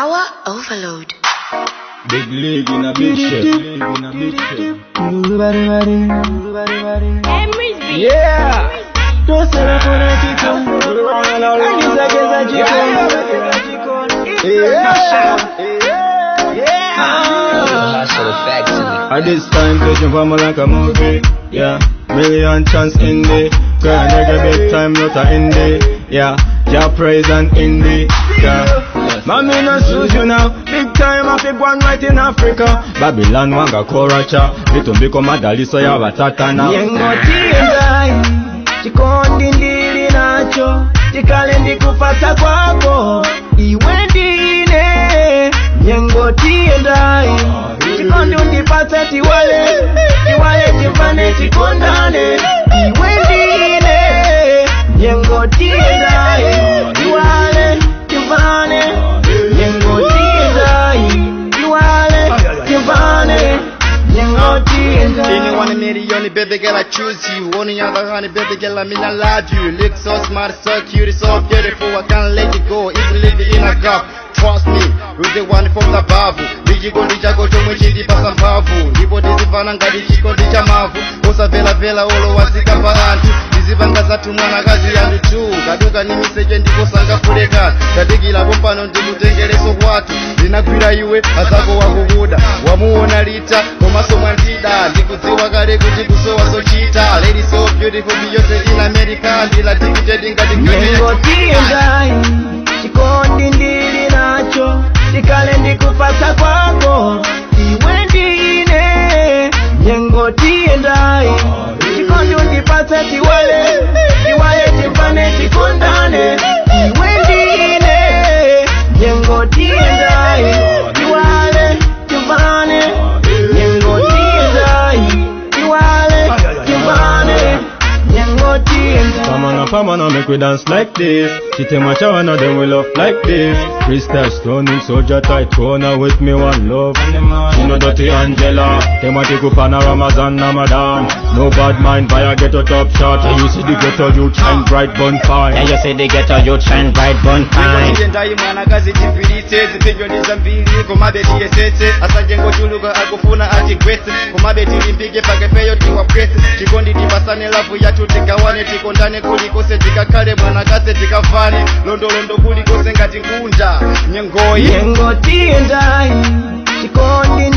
Power overload. Big league in a big ship. In a big ship. Yeah. At this time, taking for like a movie. Yeah, million chance in the girl, nigga, big time, not a indie. Yeah, yeah, praise and indie. Yeah. Mami no suit you now. Big time, I big one right in Africa. Babylon wanga koracha. Vitumbiko madaliso ya watatana. Yengotiendai chikondi ndili nacho chikale ndikupata kwako iwe ndine nyengotiendai chikondi undipatse tiwale tiwale timvane tikondane iwe ndine nyengotiendai tiwale timvane nyengotiendai tiwale timvane nyengotiendai Any one a million, baby girl, I choose you. Only other honey, baby girl, I mean I love you. Look so smart, so cute, so beautiful. I can't let you go. It's living in a cup. Trust me, you're the one from the above. Ndichikondi chako chomwe chindipasa mphamvu ndipo tizivana ngati chikondi cha mavu osavelavela olowazika pa anthu tizipanga zathu mwanakazi anthu tu kaduka ni miseche ndipo sangafulekana tadikirapo pano ndikutengereso kwathu ndinagwira iwe azako wakukuda wamuona lita komanso mwandida ndikudziwa kale kuti kusowa sochita lady so beautiful Beyonce in America ndila dikitedi ngati Nyengotiendai chikondi ndili nacho chikale ndikupata kwako iwe ndine nyengotiendai chikondi undipatse tiwale tiwale timvane tikondane iwe ndine nyengotiendai tiwale timvane nyengotiendai tiwale timvane nyengotiendai Pamana, pamana, make we dance like this. Chitema chawana, then we love like this. Crystal stone in soldier tight corner with me one love. She know dirty Angela. Thematic upana Ramazan Ramadan. No bad mind, via ghetto top shot. Yeah, you see the ghetto youth shine bright bonfire. Yeah, you see the ghetto youth shine bright bonfire. Ndai mwanakazi tigwiritse zipinjo ndi zambiri komabe tiyesetse asanje ngochuluka akufuna atigwetse komabe tilimbike pakefeyo tiwapwetse chikondi tipasane love yathu tigawane tikondane kulikose tikakhale mwanakazi tikavane londolondo kulikose ngati nkunda nyengoyi Nyengotiendai chikondi